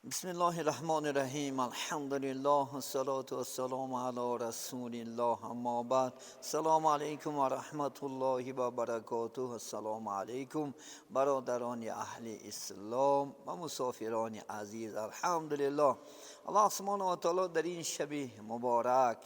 بسم الله الرحمن الرحیم. الحمد لله، الصلاة والسلام علی رسول الله، اما بعد. السلام علیکم و رحمت الله و برکاته. السلام علیکم برادران اهل اسلام و مسافران عزیز. الحمدلله، الله سبحانه و تعالی در این شب مبارک،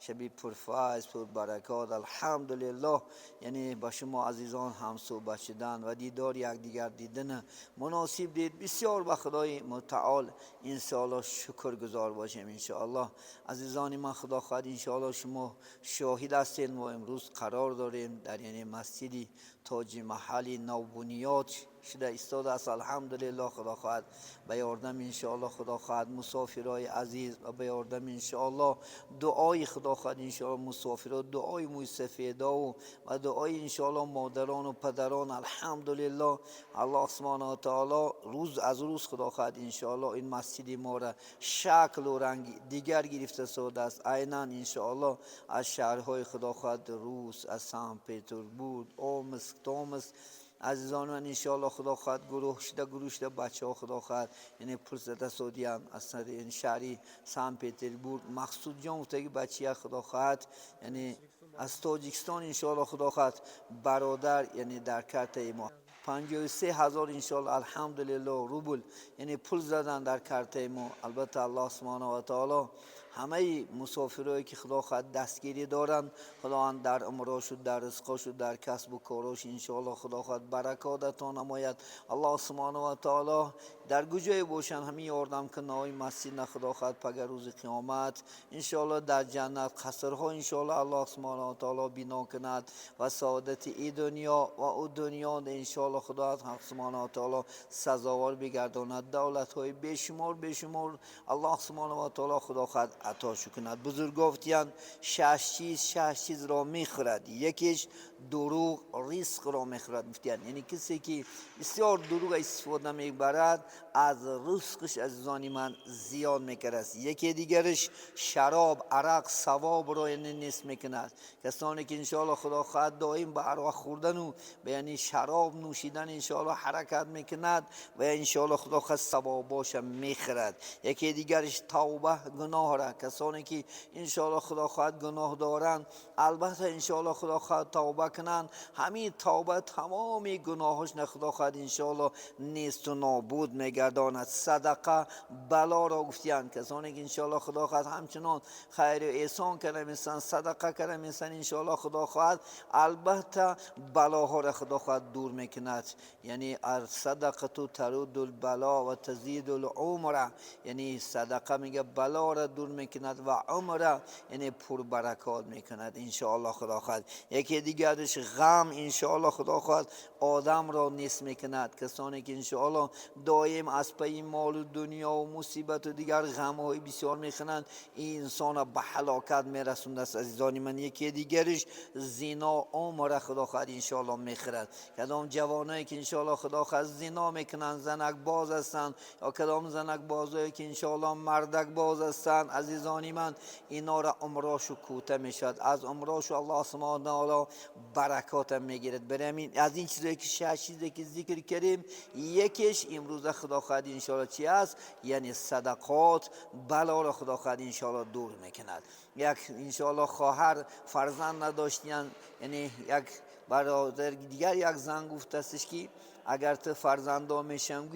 شب پرفیض، پربرکات، الحمدلله، یعنی با شما عزیزان هم صحبت شدن و دیدار یکدیگر دیدن مناسب دید. بسیار به خدای متعال انشاءالله شکرگزار باشیم. انشاءالله عزیزان من، خدا خواهد انشاءالله شما شاهد هستین، ما امروز قرار داریم در یعنی مسجد تاج محل نوبنیاد شده ایستاده است. الحمدلله، خدا خواهد به یاردم انشاءالله خدا خواهد مسافرای عزیز و به یاردم انشاءالله دعای خدا خواهد انشاءالله مسافرا، دعای موی سفیدا و دعای انشاءالله مادران و پدران. الحمدلله، الله سبحانه و تعالی روز از روز خدا خواهد انشاءالله این مسجد ما را شکل و رنگ دیگر گرفته ساده است. عینا انشاءالله از شهرهای خدا خواهد روس، از سان پتربورگ، اومسک، تومسک، عزیزان من، انشاءالله خدا خواهد گروه شده گروه شده بچه ها خدا خواهد یعنی پول زده سودیان از یعنی شهری سان پتربورگ. مقصود جان گفته بچه خدا خواهد یعنی از تاجیکستان انشاءالله خدا خواهد برادر یعنی در کارت ما 53,000 انشاءالله الحمدلله روبل یعنی پول زدن در کارت ما. البته الله سبحانه و تعالی همه مسافرایی که خدا خواهد دستگیری دارند، خداوند در عمراش و در رزقاش و در کسب و کاراش انشاءالله خدا خواهد برکات عطا نماید. الله سبحانه و تعالی در کجای باشند، همین یاردم که نای مسجد نه خدا خواهد پگر روز قیامت انشاءالله در جنت قصرها انشاءالله الله سبحانه و تعالی بنا کند و سعادت ای دنیا و او دنیا انشاءالله خدا سبحانه و تعالی سزاوار بگرداند. دولت های بیشمار بیشمار الله سبحانه و تعالی خدا خواهد عطا کند. بزرگ گفتیان شش چیز شش چیز را میخورد، یکیش دروغ رزق را میخورد. گفتیان یعنی کسی که بسیار دروغ استفاده میبرد، از رزقش عزیزان من زیاد میکرد. یکی دیگرش شراب، عرق ثواب را یعنی نیست میکند. کسانی که انشاءالله خدا خواهد دائم به عرق خوردن و به یعنی شراب نوشیدن انشاءالله حرکت میکند و انشاءالله خدا خواهد ثواب باشه میخورد. یکی دیگرش توبه گناه را. کسانی که انشاءالله خدا خواهد گناه دارند، البته انشاءالله خدا خواهد توبه کنند، همین توبه تمام گناهاش نه خدا خواهد انشاءالله نیست و نابود میگرداند. صدقه بلا را گفتیان. کسانی که انشاءالله خدا خواهد همچنان خیر و احسان کرده میسن، صدقه کرده میسن، انشاءالله خدا خواهد البته بلاها را خدا خواهد دور میکند. یعنی الصدقه ترد البلا و تزید العمر، یعنی صدقه میگه بلا را دور میکند و عمر یعنی پر برکات میکند انشاءالله خدا خواهد. یکی دیگرش غم انشاءالله خدا خواهد آدم را نیست میکند. کسانی که انشاءالله دائم از پی مال و دنیا و مصیبت و دیگر غم های بسیار میخنند، این انسان به هلاکت میرسوند است عزیزان من. یکی دیگرش زنا عمر خدا خواهد انشاءالله میخورد. کدام جوانایی که انشاءالله خدا خواهد زنا میکنند، زنک باز هستند، یا کدام زنک بازایی که انشاءالله مردک باز هستند، عزیزان من، اینا را عمراشو کوته میشد، از عمراشو الله سبحانه و تعالی برکات میگیرد. برای از این چیزایی که شش چیزی که ذکر کردیم، یکیش امروز خدا خواهد انشاءالله چی است؟ یعنی صدقات بلا را خدا خواهد انشاءالله دور میکند. یک انشاءالله خواهر فرزند نداشتین، یعنی یک برادر دیگر یک زن گفت استش که اگر تو فرزندا میشم،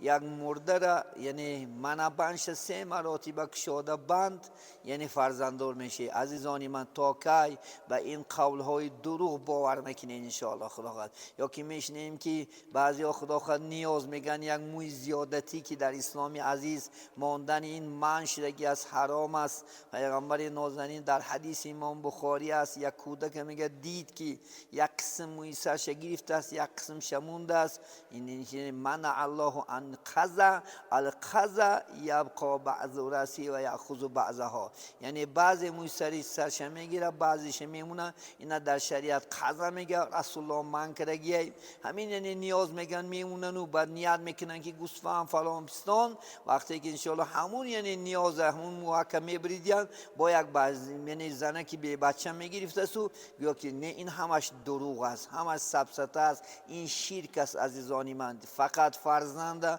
یک مرده را یعنی منه سه مراتب کشاده بند، یعنی فرزنددار میشی. عزیزانی من، تا کی به این قول های دروغ باور میکنین انشاءالله خدا خواهد؟ یا که میشنیم که بعضی ها خدا خواهد نیاز میگن یک موی زیادتی که در اسلام عزیز ماندن این منع شدگی از حرام است. پیغمبر نازنین در حدیث امام بخاری است، یک کودک میگه دید که یک قسم موی سرش گرفته است، یک قسم شمونده است. این منع الله عن قزع القزع یبقى بعض رأسی و یأخذ بعضها، یعنی بعضی موی سری سرش میگیره، بعضیش میمونه. اینا در شریعت قزع میگه، رسول الله منع کردگی. همین یعنی نیاز میگن میمونن و بعد نیت میکنن که گوسفند فلان پستان، وقتی که انشالله همون یعنی نیاز همون موها میبریدین با یک بعض یعنی زنه که به بچه میگرفته سو گویا که نه، این همش دروغ است، همش سفسطه است، این شرک است. Азизони ман, фақат фарзанда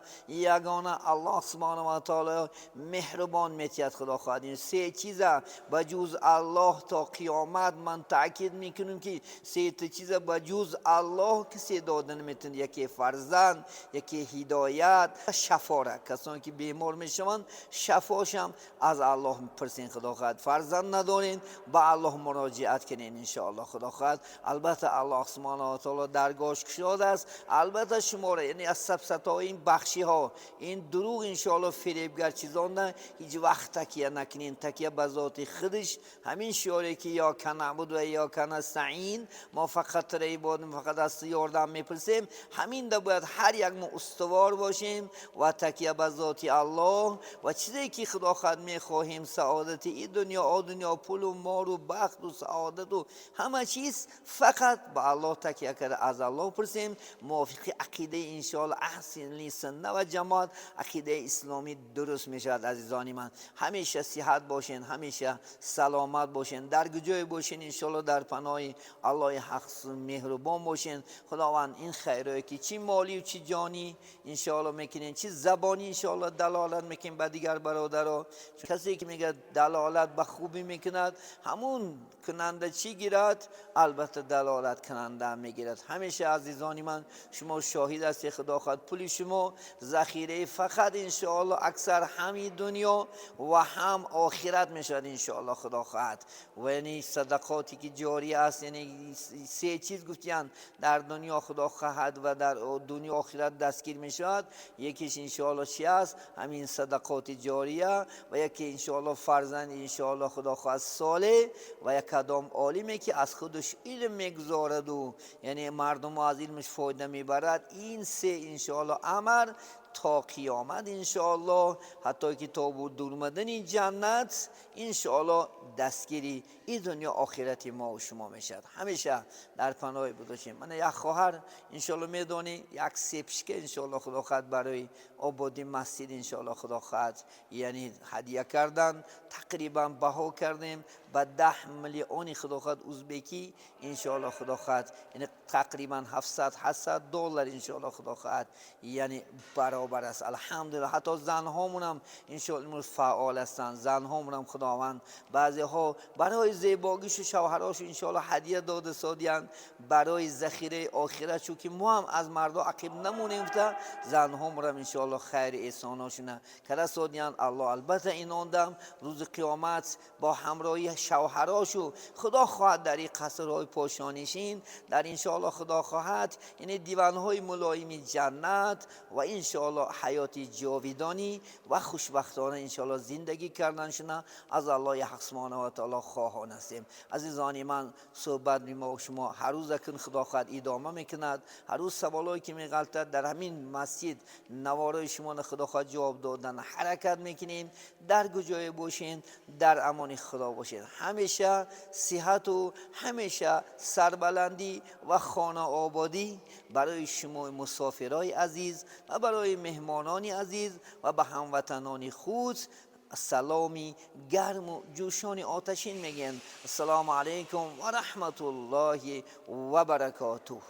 ягона Аллоҳ субҳонаҳу ва таъоло меҳрубон метиҳад, Худо хоҳад. Ин се чиза ба ҷуз Аллоҳ то қиёмат ман таъкид мекунам, ки се чиза ба ҷуз Аллоҳ касе дода наметавонад. Яке фарзанд, яке ҳидоят, шафора. Касоне ки бемор мешаванд, шафошам аз Аллоҳ пурсен, Худо хоҳад. Фарзанд надорен, ба Аллоҳ муроҷиат кунен, иншоаллоҳ, Худо хоҳад. Албатта Аллоҳ субҳонаҳу ва таъоло даргоҳаш кушода аст. Албатта шуморо, яъне аз сабсатҳои ин бахшиҳо, ин дурӯғ, иншоаллоҳ, фиребгар чизон не, ҳеҷ вақт такя накунен, такя ба зоти худаш. Ҳамин шиоре ки иёка наъбуду ва иёка настаъин, мо фақат туро ибодат, фақат аз ту ёрдам мепурсем. Ҳамин да бояд ҳар як мо устувор бошем ва такя ба зоти Аллоҳ ва чизе ки Худо хоҳад мехоҳем, саодати ин дунё, о дунё, пулу молу бахту саодату ҳама чиз фақат ба Аллоҳ такя карда аз Аллоҳ пурсем. Мувофиқи ақидаи иншоаллоҳ аҳли сунна ва ҷамоат, ақидаи исломӣ дуруст мешавад. Азизони ман, ҳамеша сиҳат бошен, ҳамеша саломат бошен, дар куҷое бошен, иншоаллоҳ дар паноҳи Аллоҳи ҳақ меҳрубон бошен. Худованд ин хайрое ки чӣ молию чӣ ҷонӣ иншоаллоҳ мекунен, чӣ забонӣ иншоаллоҳ далолат мекунем ба дигар бародаро. Касе ки мегӯяд далолат ба хубӣ мекунад, ҳамун кунанда чӣ гирад? Албатта далолат кунанда мегирад. Ҳамеша азизони ман, шумо шоҳид ҳастед, Худо хоҳад пули шумо захираи фақат иншоаллоҳ аксар ҳами дунё ва ҳам охират мешавад, иншоаллоҳ, Худо хоҳад. Ва яъне садақоте ки ҷорӣ аст, яъне се чиз гуфтиянд дар дунё Худо хоҳад ва дар дунё охират дастгир мешавад. Якеш иншоаллоҳ чи аст? Ҳамин садақоти ҷория, ва яке иншоаллоҳ фарзанд, иншоаллоҳ, Худо хоҳад, солеҳ, ва як кадом олиме ки аз худаш илм мегузораду, яъне мардумо аз илмаш фоида мебарад. Ин се иншоаллоҳ амр то қиёмат, иншоаллоҳ, ҳатто ки то дурмадани ҷаннат, иншоаллоҳ, дастгири ин дунё охирати мо ва шумо мешавад. Ҳамеша дар паноҳи будошем. Мана як хоҳар, иншоаллоҳ, медонӣ, як сепшка, иншоаллоҳ, Худо хоҳад, барои ободи масҷид, иншоаллоҳ, Худо хоҳад, яъне ҳадия кардан. Тақрибан баҳо кардем ба 10 миллиони, Худо хоҳад, узбекӣ, иншоаллоҳ, Худо хоҳад, яъне тақрибан 700-800 доллар, иншоаллоҳ, Худо хоҳад, яъне баробар аст. Алҳамдулиллоҳ, ҳатто занҳомонам иншоаллоҳ имрӯз фаъол ҳастанд. Занҳомонам Худованд баъзеҳо барои зебогишу шавҳарошу иншоаллоҳ ҳадия дода содиянд барои захираи охират, чунки мо ҳам аз мардо ақиб намонем гуфта, занҳомонам иншоаллоҳ хайри эҳсоношуна кара содиянд. Аллоҳ албатта инон дам рӯзи қиёмат бо ҳамроҳии шавҳарошу, Худо хоҳад, дар ин қасрҳои подшонишин, дар иншоаллоҳ, Худо хоҳад, яъне диванҳои мулоими ҷаннат ва иншоаллоҳ ҳаёти ҷовидонӣ ва хушбахтона иншоаллоҳ зиндагӣ карданшуна аз Аллоҳи ҳақ субҳонаҳу ва таъоло хоҳон ҳастем. Азизони ман, суҳбат мо шумо ҳар рӯз акун, Худо хоҳад, идома мекунад. Ҳар рӯз саволое ки меғалтад дар ҳамин масҷид, наворои шумо Худо хоҳад ҷавоб додан ҳаракат мекунем. Дар куҷое бошен, дар амони Худо бошед. Ҳамеша сиҳату ҳамеша сарбаландӣ ва хонаободӣ барои шумо мусофирои азиз ва барои меҳмонони азиз ва ба ҳамватанони худ саломи гарму ҷӯшони оташин мегӯянд. Ассалому алайкум ва раҳматуллоҳи ва баракотуҳ.